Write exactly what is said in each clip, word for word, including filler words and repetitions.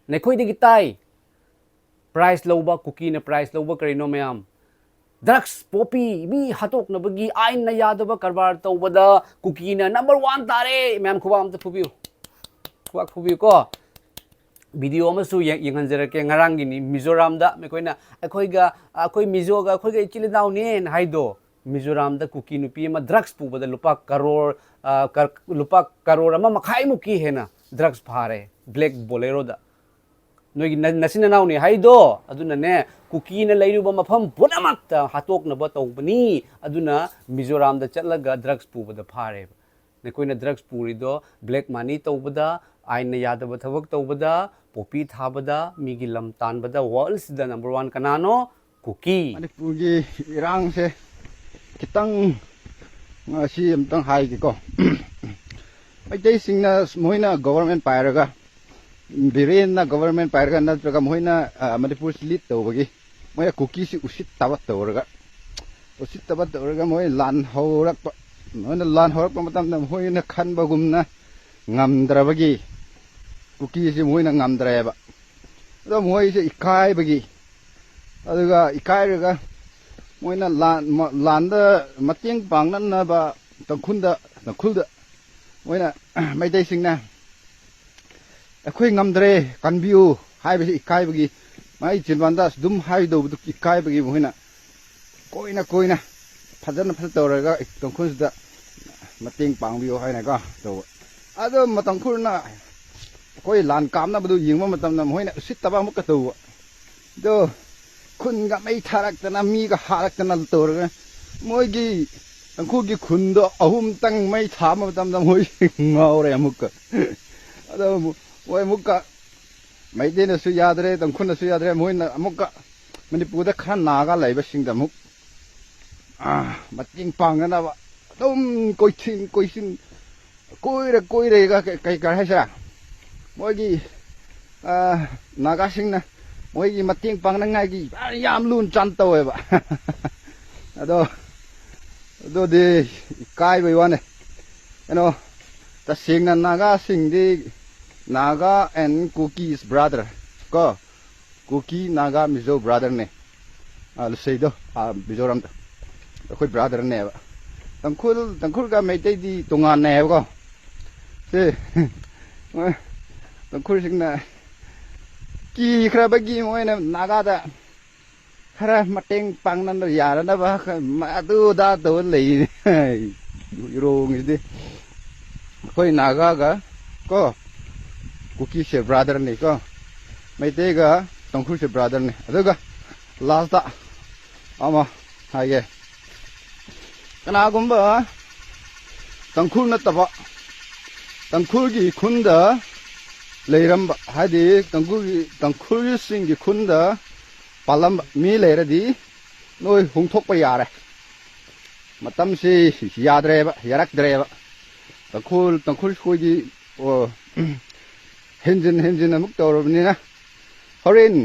ꯅꯈꯣꯏꯗꯒꯤ ꯇꯥꯏ꯫ ꯄ꯭ꯔꯥꯏꯖ ꯂꯧꯕ, ꯀꯨꯀꯤꯅ ꯄ꯭ꯔꯥꯏꯖ ꯂꯧꯕ ꯀꯔꯤꯅꯣ ꯃꯌꯥꯝ? ꯗ꯭ꯔꯒꯁ, ꯄꯣꯄꯤ, ꯃꯤ ꯍꯥꯠꯇꯣꯛꯅꯕꯒꯤ ꯑꯥꯏꯟꯅ ꯌꯥꯗꯕ ꯀꯔꯕꯥꯔ ꯇꯧꯕꯗ ꯀꯨꯀꯤꯅ ꯅꯝꯕꯔ ꯋꯥꯟ ꯇꯥꯔꯦ꯫ ꯃꯌꯥꯝ ꯈꯨꯕꯥꯛ ꯑꯝꯇ ꯐꯨꯕꯤꯌꯨ, ꯈꯨꯕꯥꯛ ꯐꯨꯕꯤꯌꯨꯀꯣ꯫ ꯚꯤꯗꯤꯑꯣ ꯑꯃꯁꯨ ꯌꯦꯡ-, ꯌꯦꯡꯍꯟꯖꯔꯛꯀꯦ꯫ ꯉꯔꯥꯡꯒꯤꯅꯤ, ꯃꯤꯖꯣꯔꯥꯝꯗ ꯑꯩꯈꯣꯏꯅ, ꯑꯩꯈꯣꯏꯒ, ꯑꯩꯈꯣꯏ ꯃꯤꯖꯣꯒ ꯑꯩꯈꯣꯏꯒ ꯏꯆꯤꯜ ꯏꯅꯥꯎꯅꯦꯅ ꯍꯥꯏꯗꯣ, ꯃꯤꯖꯣꯔꯥꯝꯗ ꯀꯨꯀꯤ ꯅꯨꯄꯤ ꯑꯃ ꯗ꯭ꯔꯒꯁ ꯄꯨꯕꯗ ꯂꯨꯄꯥ ꯀꯔꯣꯔ, ꯑ, ꯀꯔ-, ꯂꯨꯄꯥ ꯀꯔꯣꯔ ꯑꯃ ꯃꯈꯥꯏꯃꯨꯛꯀꯤ ꯍꯦꯟꯅ ꯗ꯭ꯔꯒꯁ ꯐꯥꯔꯦ, ꯕ꯭ꯂꯦꯛ ꯕꯣꯂꯦꯔꯣꯗ꯫ ꯅꯣꯏꯒꯤ ꯅ-, ꯅꯆꯤꯟ ꯅꯅꯥꯎꯅꯤ ꯍꯥꯏꯗꯣ, ꯑꯗꯨꯅꯅꯦ, ꯀꯨꯀꯤꯅ ꯂꯩꯔꯨꯕ ꯃꯐꯝ ꯄꯨꯝꯅꯃꯛꯇ ꯍꯥꯠꯇꯣꯛꯅꯕ ꯇꯧꯕꯅꯤ꯫ ꯑꯗꯨꯅ ꯃꯤꯖꯣꯔꯥꯝꯗ ꯆꯠꯂꯒ ꯗ꯭ꯔꯒꯁ ꯄꯨꯕꯗ ꯐꯥꯔꯦꯕ꯫ ꯅꯈꯣꯏꯅ ꯗ꯭ꯔꯒꯁ ꯄꯨꯔꯤꯗꯣ ꯕ꯭ꯂꯦꯛ ꯃꯅꯤ ꯇꯧꯕꯗ, ꯑꯥꯏꯟꯅ ꯌꯥꯗꯕ ꯊꯕꯛ ꯇꯧꯕꯗ, ꯄꯣꯄꯤ ꯊꯥꯕꯗ, ꯃꯤꯒꯤ ꯂꯝ ꯇꯥꯟꯕꯗ, ꯋꯥꯔꯜꯁꯤꯗ ꯅꯝꯕꯔ ꯋꯥꯟ ꯀꯅꯥꯅꯣ? ꯀꯨꯀꯤ꯫ ꯃꯅꯤꯄꯨꯔꯒꯤ ꯏꯔꯥꯡꯁꯦ ꯈꯤꯇꯪ ꯉꯁꯤ ꯑꯝꯇꯪ ꯍꯥꯏꯒꯦꯀꯣ꯫ ꯃꯩꯇꯩꯁꯤꯡꯅ, ꯃꯣꯏꯅ ꯒꯣꯕꯔꯃꯦꯟ ꯄꯥꯏꯔꯒ, ꯕꯤꯔꯦꯟꯅ ꯒꯣꯕꯔꯃꯦꯟ ꯄꯥꯏꯔꯒ, ꯅꯠꯇ꯭ꯔꯒ ꯃꯣꯏꯅ, ꯑ, ꯃꯅꯤꯄꯨꯔꯁꯤ ꯂꯤꯠ ꯇꯧꯕꯒꯤ, ꯃꯣꯏꯅ ꯀꯨꯀꯤꯁꯤ ꯎꯁꯤꯠꯇꯕ ꯇꯧꯔꯒ, ꯎꯁꯤꯠꯇꯕ ꯇꯧꯔꯒ ꯃꯣꯏ ꯂꯥꯟ ꯍꯧꯔꯛꯄ, ꯃꯣꯏꯅ ꯂꯥꯟ ꯍꯧꯔꯛꯄ ꯃꯇꯝꯗ ꯃꯣꯏꯅ ꯈꯟꯕꯒꯨꯝꯅ ꯉꯝꯗ꯭ꯔꯕꯒꯤ, ꯀꯨꯀꯤꯁꯤ ꯃꯣꯏꯅ ꯉꯝꯗ꯭ꯔꯦꯕ꯫ ꯑꯗꯣ ꯃꯣꯏꯁꯦ ꯏꯀꯥꯏꯕꯒꯤ, ꯑꯗꯨꯒ ꯏꯀꯥꯏꯔꯒ ꯃꯣꯏꯅ ꯂꯥꯟ-, ꯃ-, ꯂꯥꯟꯗ ꯃꯇꯦꯡ ꯄꯥꯡꯅꯅꯕ ꯇꯥꯡꯈꯨꯜꯗ, ꯇꯥꯡꯈꯨꯜꯗ ꯃꯣꯏꯅ, ꯃꯩꯇꯩꯁꯤꯡꯅ "ꯑꯩꯈꯣꯏ ꯉꯝꯗ꯭ꯔꯦ, ꯀꯟꯕꯤꯌꯨ" ꯍꯥꯏꯕꯁꯤ ꯏꯀꯥꯏꯕꯒꯤ, ꯃꯥꯒꯤ ꯆꯤꯟꯕꯥꯟꯗ ꯑꯗꯨꯝ ꯍꯥꯏꯗꯧꯕꯗꯨ ꯏꯀꯥꯏꯕꯒꯤ ꯃꯈꯣꯏꯅ ꯀꯣꯏꯅ ꯀꯣꯏꯅ ꯐꯖꯅ ꯐꯖꯅ ꯇꯧꯔꯒ ꯇꯥꯡꯈꯨꯜꯁꯤꯗ ꯃꯇꯦꯡ ꯄꯥꯡꯕꯤꯌꯨ ꯍꯥꯏꯅꯀꯣ ꯇꯧꯕ꯫ ꯑꯗꯣ ꯃꯇꯝ ꯈꯨꯔꯅ ꯑꯩꯈꯣꯏ ꯂꯥꯟ ꯀꯥꯞꯅꯕꯗꯨ ꯌꯦꯡꯕ ꯃꯇꯝꯗ ꯃꯈꯣꯏꯅ ꯎꯁꯤꯠꯇꯕ ꯑꯃꯨꯛꯀ ꯇꯧꯕ꯫ ꯑꯗꯣ ꯈꯨꯟꯒ ꯃꯩ ꯊꯥꯔꯛꯇꯅ, ꯃꯤꯒ ꯍꯥꯔꯛꯇꯅ ꯇꯧꯔꯒ, ꯃꯣꯏꯒꯤ ꯇꯥꯡꯈꯨꯜꯒꯤ ꯈꯨꯟꯗꯣ ꯑꯍꯨꯝꯇꯪ ꯃꯩ ꯊꯥꯕ ꯃꯇꯝꯗ ꯃꯣꯏ ꯉꯥꯎꯔꯦ ꯑꯃꯨꯛꯀ꯫ ꯑꯗꯣ ꯃꯣꯏ ꯑꯃꯨꯛꯀ ꯃꯩꯇꯩꯅꯁꯨ ꯌꯥꯗ꯭ꯔꯦ, ꯇꯥꯡꯈꯨꯜꯅꯁꯨ ꯌꯥꯗ꯭ꯔꯦ, ꯃꯣꯏꯅ ꯑꯃꯨꯛꯀ ꯃꯅꯤꯄꯨꯔꯗ ꯈꯔ ꯅꯥꯒꯥ ꯂꯩꯕꯁꯤꯡꯗ ꯑꯃꯨꯛ, ꯑꯥ, ꯃꯇꯦꯡ ꯄꯥꯡꯅꯅꯕ ꯑꯗꯨꯝ ꯀꯣꯏꯁꯤꯟ ꯀꯣꯏꯁꯤꯟ, ꯀꯣꯏꯔ ꯀꯣꯏꯔꯒ ꯀꯩ, ꯀꯩ, ꯀꯩ ꯍꯥꯏꯁꯤꯔꯥ, ꯃꯣꯏꯒꯤ, ꯑꯥ, ꯅꯥꯒꯥꯁꯤꯡꯅ ꯃꯣꯏꯒꯤ ꯃꯇꯦꯡ ꯄꯥꯡꯅꯉꯥꯏꯒꯤ ꯌꯥꯝ ꯂꯨꯅ ꯆꯥꯟ ꯇꯧꯋꯦꯕ꯫ ꯑꯗꯣ, ꯑꯗꯨꯗꯤ ꯏꯀꯥꯏꯕꯩ ꯋꯥꯅꯦ꯫ ꯀꯩꯅꯣ, ꯇꯁꯦꯡꯅ ꯅꯥꯒꯥꯁꯤꯡꯗꯤ Naga and Kuki is brother. ꯀꯣ, ꯀꯨꯀꯤ, ꯅꯥꯒꯥ, ꯃꯤꯖꯣ brotherꯅꯦ꯫ ꯑꯥ, ꯂꯨꯁꯩꯗꯣ, ꯑꯥ, ꯃꯤꯖꯣꯔꯥꯝꯗ꯫ ꯑꯩꯈꯣꯏ brotherꯅꯦꯕ꯫ ꯇꯥꯡꯈꯨꯜ, ꯇꯥꯡꯈꯨꯜꯒ ꯃꯩꯇꯩꯗꯤ ꯇꯣꯉꯥꯟꯅꯩ ꯍꯥꯏꯕꯀꯣ꯫ ꯁꯦ, ꯇꯥꯡꯈꯨꯜꯁꯤꯡꯅ ꯀꯤꯈ꯭ꯔꯕꯒꯤ ꯃꯣꯏꯅ ꯅꯥꯒꯥꯗ ꯈꯔ ꯃꯇꯦꯡ ꯄꯥꯡꯅꯕ ꯌꯥꯅꯅꯕ ꯑꯗꯨ ꯑꯗꯥ ꯇꯧꯔ ꯂꯩꯅꯦ꯫ ꯏꯔꯣꯡꯁꯤꯗꯤ ꯑꯩꯈꯣꯏ ꯅꯥꯒꯥꯒ ꯀꯣ, ꯀꯨꯀꯤꯁꯦ brotherꯅꯤ ꯀꯣ, ꯃꯩꯇꯩꯒ ꯇꯥꯡꯈꯨꯜꯁꯦ brotherꯅꯤ꯫ ꯑꯗꯨꯒ lastꯇ ꯑꯃ ꯍꯥꯏꯒꯦ, ꯀꯅꯥꯒꯨꯝꯕ ꯇꯥꯡꯈꯨꯜ ꯅꯠꯇꯕ ꯇꯥꯡꯈꯨꯜꯒꯤ ꯈꯨꯟꯗ ꯂꯩꯔꯝꯕ, ꯍꯥꯏꯗꯤ ꯇꯥꯡꯈꯨꯜꯒꯤ, ꯇꯥꯡꯈꯨꯜꯁꯤꯡꯒꯤ ꯈꯨꯟꯗ ꯄꯥꯜꯂꯝꯕ ꯃꯤ ꯂꯩꯔꯗꯤ ꯅꯣꯏ ꯍꯣꯡꯊꯣꯛꯄ ꯌꯥꯔꯦ꯫ ꯃꯇꯝꯁꯤ ꯌꯥꯗ꯭ꯔꯦꯕ, ꯌꯥꯔꯛꯇ꯭ꯔꯦꯕ꯫ ꯇꯥꯡꯈꯨꯜ, ꯇꯥꯡꯈꯨꯜ ꯈꯣꯏꯗꯤ, ꯑꯣ, ꯍꯦꯟꯖꯤꯟ ꯍꯦꯟꯖꯤꯟ ꯑꯃꯨꯛ ꯇꯧꯔꯕꯅꯤꯅ ꯍꯣꯔꯦꯟ,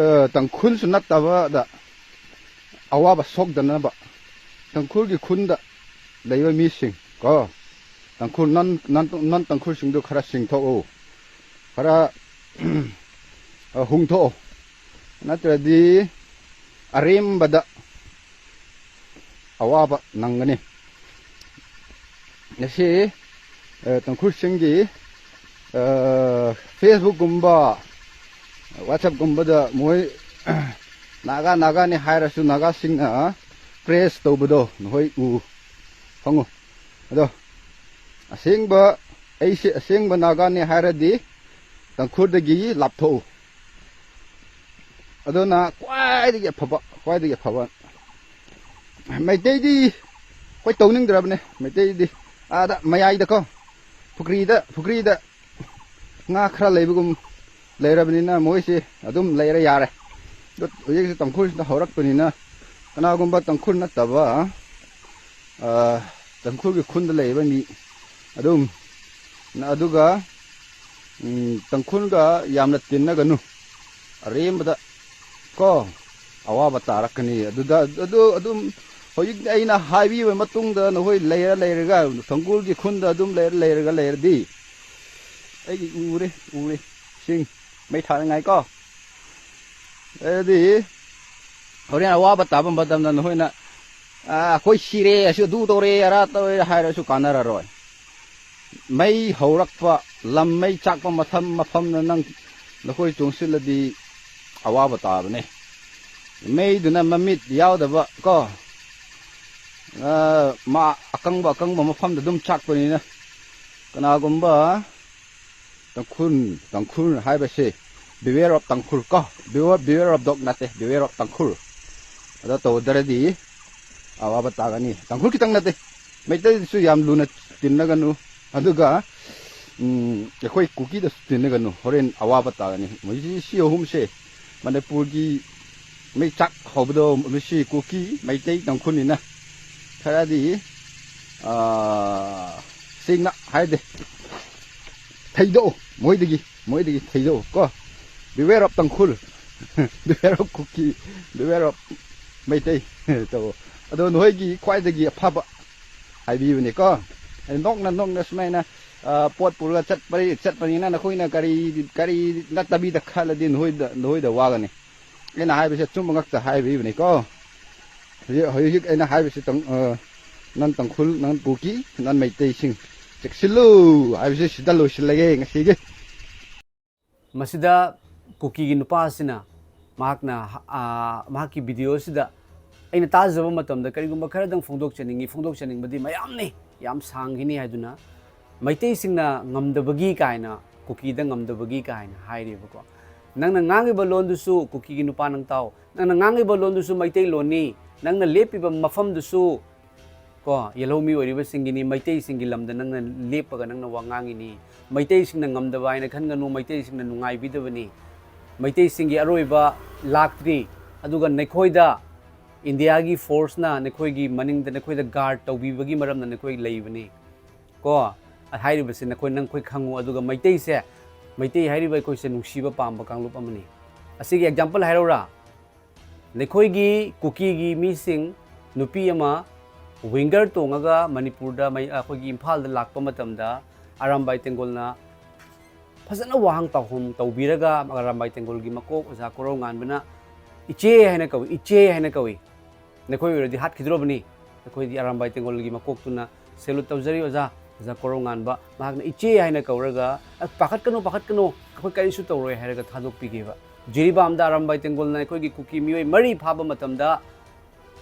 ꯑ, ꯇꯥꯡꯈꯨꯜꯁꯨ ꯅꯠꯇꯕꯗ ꯑꯋꯥꯕ ꯁꯣꯛꯗꯅꯕ ꯇꯥꯡꯈꯨꯜꯒꯤ ꯈꯨꯟꯗ ꯂꯩꯕ ꯃꯤꯁꯤꯡ ꯀꯣ, ꯇꯥꯡꯈꯨꯜ ꯅꯟ, ꯅꯟ, ꯅꯟ ꯇꯥꯡꯈꯨꯜꯁꯤꯡꯗꯨ ꯈꯔ ꯁꯤꯡꯊꯣꯛꯎ, ꯈꯔ, ꯑ, ꯍꯨꯡꯊꯣꯛꯎ, ꯅꯠꯇ꯭ꯔꯗꯤ ꯑꯔꯦꯝꯕꯗ ꯑꯋꯥꯕ ꯅꯪꯒꯅꯤ꯫ ꯉꯁꯤ, ꯑ, ꯇꯥꯡꯈꯨꯜꯁꯤꯡꯒꯤ, ꯑ, Facebookꯀꯨꯝꯕ, WhatsAppꯀꯨꯝꯕꯗ ꯃꯣꯏ ꯅꯥꯒꯥ, ꯅꯥꯒꯥꯅꯤ ꯍꯥꯏꯔꯁꯨ ꯅꯥꯒꯥꯁꯤꯡꯅ press ꯇꯧꯕꯗꯣ ꯅꯈꯣꯏ ꯎ ꯐꯪꯉꯨ꯫ ꯑꯗꯣ ꯑꯁꯦꯡꯕ, ꯑꯩꯁꯦ ꯑꯁꯦꯡꯕ ꯅꯥꯒꯥꯅꯤ ꯍꯥꯏꯔꯗꯤ ꯇꯥꯡꯈꯨꯜꯗꯒꯤ ꯂꯥꯞꯊꯣꯛꯎ꯫ ꯑꯗꯨꯅ ꯈ꯭ꯋꯥꯏꯗꯒꯤ ꯑꯐꯕ, ꯈ꯭ꯋꯥꯏꯗꯒꯤ ꯑꯐꯕ꯫ ꯃꯩꯇꯩꯗꯤ ꯑꯩꯈꯣꯏ ꯇꯧꯅꯤꯡꯗ꯭ꯔꯕꯅꯦ꯫ ꯃꯩꯇꯩꯗꯤ ꯑꯥꯗ ꯃꯌꯥꯏꯗꯀꯣ, ꯄꯨꯈ꯭ꯔꯤꯗ, ꯄꯨꯈ꯭ꯔꯤꯗ ꯉꯥ ꯈꯔ ꯂꯩꯕꯒꯨꯝ ꯂꯩꯔꯕꯅꯤꯅ ꯃꯣꯏꯁꯦ ꯑꯗꯨꯝ ꯂꯩꯔ ꯌꯥꯔꯦ꯫ ꯑꯗꯣ ꯍꯧꯖꯤꯛꯁꯦ ꯇꯥꯡꯈꯨꯜꯁꯤꯗ ꯍꯧꯔꯛꯄꯅꯤꯅ ꯀꯅꯥꯒꯨꯝꯕ ꯇꯥꯡꯈꯨꯜ ꯅꯠꯇꯕ, ꯑ, ꯇꯥꯡꯈꯨꯜꯒꯤ ꯈꯨꯟꯗ ꯂꯩꯕ ꯃꯤ ꯑꯗꯨꯝ, ꯑꯗꯨꯒ, ꯎꯝ, ꯇꯥꯡꯈꯨꯜꯒ ꯌꯥꯝꯅ ꯇꯤꯟꯅꯒꯅꯨ꯫ ꯑꯔꯦꯝꯕꯗ ꯀꯣ, ꯑꯋꯥꯕ ꯇꯥꯔꯛꯀꯅꯤ꯫ ꯑꯗꯨꯗ, ꯑꯗꯨ ꯑꯗꯨꯝ ꯍꯧꯖꯤꯛ ꯑꯩꯅ ꯍꯥꯏꯕꯤꯕ ꯃꯇꯨꯡꯗ ꯅꯈꯣꯏ ꯂꯩꯔ ꯂꯩꯔꯒ, ꯇꯥꯡꯈꯨꯜꯒꯤ ꯈꯨꯟꯗ ꯑꯗꯨꯝ ꯂꯩꯔ ꯂꯩꯔꯒ ꯂꯩꯔꯗꯤ, ꯑꯩꯒꯤ ꯎꯔꯦ, ꯎꯔꯦ꯫ ꯁꯤꯡ ꯃꯩ ꯊꯥꯅꯉꯥꯏ ꯀꯣ꯫ ꯑꯗꯨꯗꯤ ꯍꯣꯔꯦꯟ ꯑꯋꯥꯕ ꯇꯥꯕ ꯃꯇꯝꯗ ꯅꯈꯣꯏꯅ, "ꯑꯥ, ꯑꯩꯈꯣꯏ ꯁꯤꯔꯦ, ꯑꯁꯤ ꯑꯗꯨ ꯇꯧꯔꯦ, ꯑꯔꯥ ꯇꯧꯔꯦ" ꯍꯥꯏꯔꯁꯨ ꯀꯥꯟꯅꯔꯔꯣꯏ꯫ ꯃꯩ ꯍꯧꯔꯛꯄ, ꯂꯝ ꯃꯩ ꯆꯥꯛꯄ ꯃꯐꯝ, ꯃꯐꯝꯗ ꯅꯪ, ꯅꯈꯣꯏ ꯆꯣꯡꯁꯤꯜꯂꯗꯤ ꯑꯋꯥꯕ ꯇꯥꯕꯅꯦ꯫ ꯃꯩꯗꯨꯅ ꯃꯃꯤꯠ ꯌꯥꯎꯗꯕ ꯀꯣ, ꯑꯥ, ꯃꯥ ꯑꯀꯪꯕ, ꯑꯀꯪꯕ ꯃꯐꯝꯗ ꯑꯗꯨꯝ ꯆꯥꯛꯄꯅꯤꯅ, ꯀꯅꯥꯒꯨꯝꯕ ꯇꯥꯡꯈꯨꯜ, ꯇꯥꯡꯈꯨꯜ ꯍꯥꯏꯕꯁꯦ, beware of ꯇꯥꯡꯈꯨꯜ ꯀꯣ, beware, beware of dog ꯅꯠꯇꯦ, beware of ꯇꯥꯡꯈꯨꯜ꯫ ꯑꯗꯣ ꯇꯧꯗ꯭ꯔꯗꯤ ꯑꯋꯥꯕ ꯇꯥꯒꯅꯤ꯫ ꯇꯥꯡꯈꯨꯜ ꯈꯤꯇꯪ ꯅꯠꯇꯦ, ꯃꯩꯇꯩꯗꯁꯨ ꯌꯥꯝ ꯂꯨꯅ ꯇꯤꯟꯅꯒꯅꯨ, ꯑꯗꯨꯒ, ꯎꯝ, ꯑꯩꯈꯣꯏ ꯀꯨꯀꯤꯗꯁꯨ ꯇꯤꯟꯅꯒꯅꯨ꯫ ꯍꯣꯔꯦꯟ ꯑꯋꯥꯕ ꯇꯥꯒꯅꯤ꯫ ꯃꯣꯏꯁꯤ, ꯁꯤ ꯑꯍꯨꯝꯁꯦ ꯃꯅꯤꯄꯨꯔꯒꯤ ꯃꯩ ꯆꯥꯛ ꯍꯧꯕꯗꯣ, ꯃꯁꯤ ꯀꯨꯀꯤ, ꯃꯩꯇꯩ, ꯇꯥꯡꯈꯨꯜꯅꯤꯅ ꯈꯔꯗꯤ, ꯑꯥ, ꯁꯦꯡꯅ ꯍꯥꯏꯗꯦ, ꯊꯩꯗꯣꯛꯎ ꯃꯣꯏꯗꯒꯤ, ꯃꯣꯏꯗꯒꯤ ꯊꯩꯗꯣꯛꯎ ꯀꯣ꯫ Beware of Tangkhul, beware of Kuki, beware of Meitei ꯇꯧ꯫ ꯑꯗꯣ ꯅꯈꯣꯏꯒꯤ ꯈ꯭ꯋꯥꯏꯗꯒꯤ ꯑꯐꯕ ꯍꯥꯏꯕꯤꯕꯅꯤꯀꯣ꯫ ꯑꯩ ꯅꯣꯛꯅ ꯅꯣꯛꯅ ꯁꯨꯃꯥꯏꯅ, ꯑꯥ, ꯄꯣꯠ ꯄꯨꯔꯒ ꯆꯠꯄ, ꯆꯠꯄꯅꯤꯅ ꯅꯈꯣꯏꯅ ꯀꯔꯤ, ꯀꯔꯤ ꯅꯠꯇꯕꯤꯗ ꯈꯜꯂꯗꯤ ꯅꯈꯣꯏꯗ, ꯅꯈꯣꯏꯗ ꯋꯥꯒꯅꯤ꯫ ꯑꯩꯅ ꯍꯥꯏꯕꯁꯦ ꯑꯆꯨꯝꯕ ꯉꯥꯛꯇ ꯍꯥꯏꯕꯤꯕꯅꯤꯀꯣ꯫ ꯍꯧꯖꯤꯛ, ꯍꯧꯖꯤꯛ ꯑꯩꯅ ꯍꯥꯏꯕꯁꯤ ꯇꯪ-, ꯑ, ꯅꯪ ꯇꯥꯡꯈꯨꯜ, ꯅꯪ ꯀꯨꯀꯤ, ꯅꯪ ꯃꯩꯇꯩꯁꯤꯡ, ꯆꯦꯛꯁꯤꯜꯂꯨ ꯍꯥꯏꯕꯁꯤ ꯁꯤꯗ ꯂꯣꯏꯁꯤꯜꯂꯒꯦ ꯉꯁꯤꯒꯤ꯫ ꯃꯁꯤꯗ ꯀꯨꯀꯤꯒꯤ ꯅꯨꯄꯥ ꯑꯁꯤꯅ ꯃꯍꯥꯛꯅ, ꯑ, ꯃꯍꯥꯛꯀꯤ video ꯑꯁꯤꯗ ꯑꯩꯅ ꯇꯥꯖꯕ ꯃꯇꯝꯗ ꯀꯔꯤꯒꯨꯝꯕ ꯈꯔꯗꯪ ꯐꯣꯡꯗꯣꯛꯆꯅꯤꯡꯉꯤ, ꯐꯣꯡꯗꯣꯛꯆꯅꯤꯡꯕꯗꯤ ꯃꯌꯥꯝꯅꯤ, ꯌꯥꯝ ꯁꯥꯡꯈꯤꯅꯤ ꯍꯥꯏꯗꯨꯅ, ꯃꯩꯇꯩꯁꯤꯡꯅ ꯉꯝꯗꯕꯒꯤ ꯀꯥꯏꯅ, ꯀꯨꯀꯤꯗ ꯉꯝꯗꯕꯒꯤ ꯀꯥꯏꯅ ꯍꯥꯏꯔꯤꯕꯀꯣ꯫ ꯅꯪꯅ ꯉꯥꯡꯉꯤꯕ ꯂꯣꯟꯗꯨꯁꯨ, ꯀꯨꯀꯤꯒꯤ ꯅꯨꯄꯥ ꯅꯪ ꯇꯥꯎ, ꯅꯪꯅ ꯉꯥꯡꯉꯤꯕ ꯂꯣꯟꯗꯨꯁꯨ ꯃꯩꯇꯩꯂꯣꯟꯅꯤ, ꯅꯪꯅ ꯂꯦꯞꯄꯤꯕ ꯃꯐꯝꯗꯨꯁꯨ ꯀꯣ, ꯌꯦꯜꯍꯧꯃꯤ ꯑꯣꯏꯔꯤꯕꯁꯤꯡꯒꯤꯅꯤ, ꯃꯩꯇꯩꯁꯤꯡꯒꯤ ꯂꯝꯗ ꯅꯪꯅ ꯂꯦꯞꯄꯒ ꯅꯪꯅ ꯋꯥ ꯉꯥꯡꯉꯤꯅꯤ꯫ ꯃꯩꯇꯩꯁꯤꯡꯅ ꯉꯝꯗꯕ ꯍꯥꯏꯅ ꯈꯟꯒꯅꯨ, ꯃꯩꯇꯩꯁꯤꯡꯅ ꯅꯨꯡꯉꯥꯏꯕꯤꯗꯕꯅꯤ꯫ ꯃꯩꯇꯩꯁꯤꯡꯒꯤ ꯑꯔꯣꯏꯕ ꯂꯥꯛꯇ꯭ꯔꯤ, ꯑꯗꯨꯒ ꯅꯈꯣꯏꯗ ꯏꯟꯗꯤꯌꯥꯒꯤ force ꯅ ꯅꯈꯣꯏꯒꯤ ꯃꯅꯤꯡꯗ ꯅꯈꯣꯏꯗ guard ꯇꯧꯕꯤꯕꯒꯤ ꯃꯔꯝꯅ ꯅꯈꯣꯏ ꯂꯩꯕꯅꯤ꯫ ꯀꯣ, ꯍꯥꯏꯔꯤꯕꯁꯤ ꯅꯈꯣꯏ, ꯅꯈꯣꯏ ꯈꯪꯉꯨ꯫ ꯑꯗꯨꯒ ꯃꯩꯇꯩꯁꯦ, ꯃꯩꯇꯩ ꯍꯥꯏꯔꯤꯕ ꯑꯩꯈꯣꯏꯁꯦ ꯅꯨꯡꯁꯤꯕ ꯄꯥꯝꯕ ꯀꯥꯡꯂꯨꯞ ꯑꯃꯅꯤ꯫ ꯑꯁꯤꯒꯤ example ꯍꯥꯏꯔꯧꯔꯥ? ꯅꯈꯣꯏꯒꯤ ꯀꯨꯀꯤꯒꯤ ꯃꯤꯁꯤꯡ, ꯅꯨꯄꯤ ꯑꯃ winger ꯇꯣꯡꯉꯒ ꯃꯅꯤꯄꯨꯔꯗ ꯃꯩ-, ꯑꯩꯈꯣꯏꯒꯤ ꯏꯝꯐꯥꯜꯗ ꯂꯥꯛꯄ ꯃꯇꯝꯗ ꯑꯔꯥꯝꯕꯥꯏ ꯇꯦꯡꯒꯣꯜꯅ ꯐꯖꯅ ꯋꯥꯍꯪ ꯄꯥꯎꯈꯨꯝ ꯇꯧꯕꯤꯔꯒ ꯑꯔꯥꯝꯕꯥꯏ ꯇꯦꯡꯒꯣꯜꯒꯤ ꯃꯀꯣꯛ ꯑꯣꯖꯥ ꯀꯣꯔꯧꯉꯥꯟꯕꯅ ꯏꯆꯦ ꯍꯥꯏꯅ ꯀꯧꯏ, ꯏꯆꯦ ꯍꯥꯏꯅ ꯀꯧꯏ꯫ ꯅꯈꯣꯏ ꯑꯣꯏꯔꯗꯤ ꯍꯥꯠꯈꯤꯗ꯭ꯔꯣꯕꯅꯤ꯫ ꯑꯩꯈꯣꯏꯗꯤ ꯑꯔꯥꯝꯕꯥꯏ ꯇꯦꯡꯒꯣꯜꯒꯤ ꯃꯀꯣꯛꯇꯨꯅ salute ꯇꯧꯖꯔꯤ ꯑꯣꯖꯥ꯫ ꯑꯣꯖꯥ ꯀꯣꯔꯧꯉꯥꯟꯕ ꯃꯍꯥꯛꯅ ꯏꯆꯦ ꯍꯥꯏꯅ ꯀꯧꯔꯒ, "ꯑ, ꯄꯥꯈꯠꯀꯅꯨ, ꯄꯥꯈꯠꯀꯅꯨ, ꯑꯩꯈꯣꯏ ꯀꯔꯤꯁꯨ ꯇꯧꯔꯣꯏ" ꯍꯥꯏꯔꯒ ꯊꯥꯗꯣꯛꯄꯤꯈꯤꯕ꯫ ꯖꯤꯔꯤꯕꯥꯝꯗ ꯑꯔꯥꯝꯕꯥꯏ ꯇꯦꯡꯒꯣꯜꯅ ꯑꯩꯈꯣꯏꯒꯤ ꯀꯨꯀꯤ ꯃꯤꯑꯣꯏ ꯃꯔꯤ ꯐꯥꯕ ꯃꯇꯝꯗ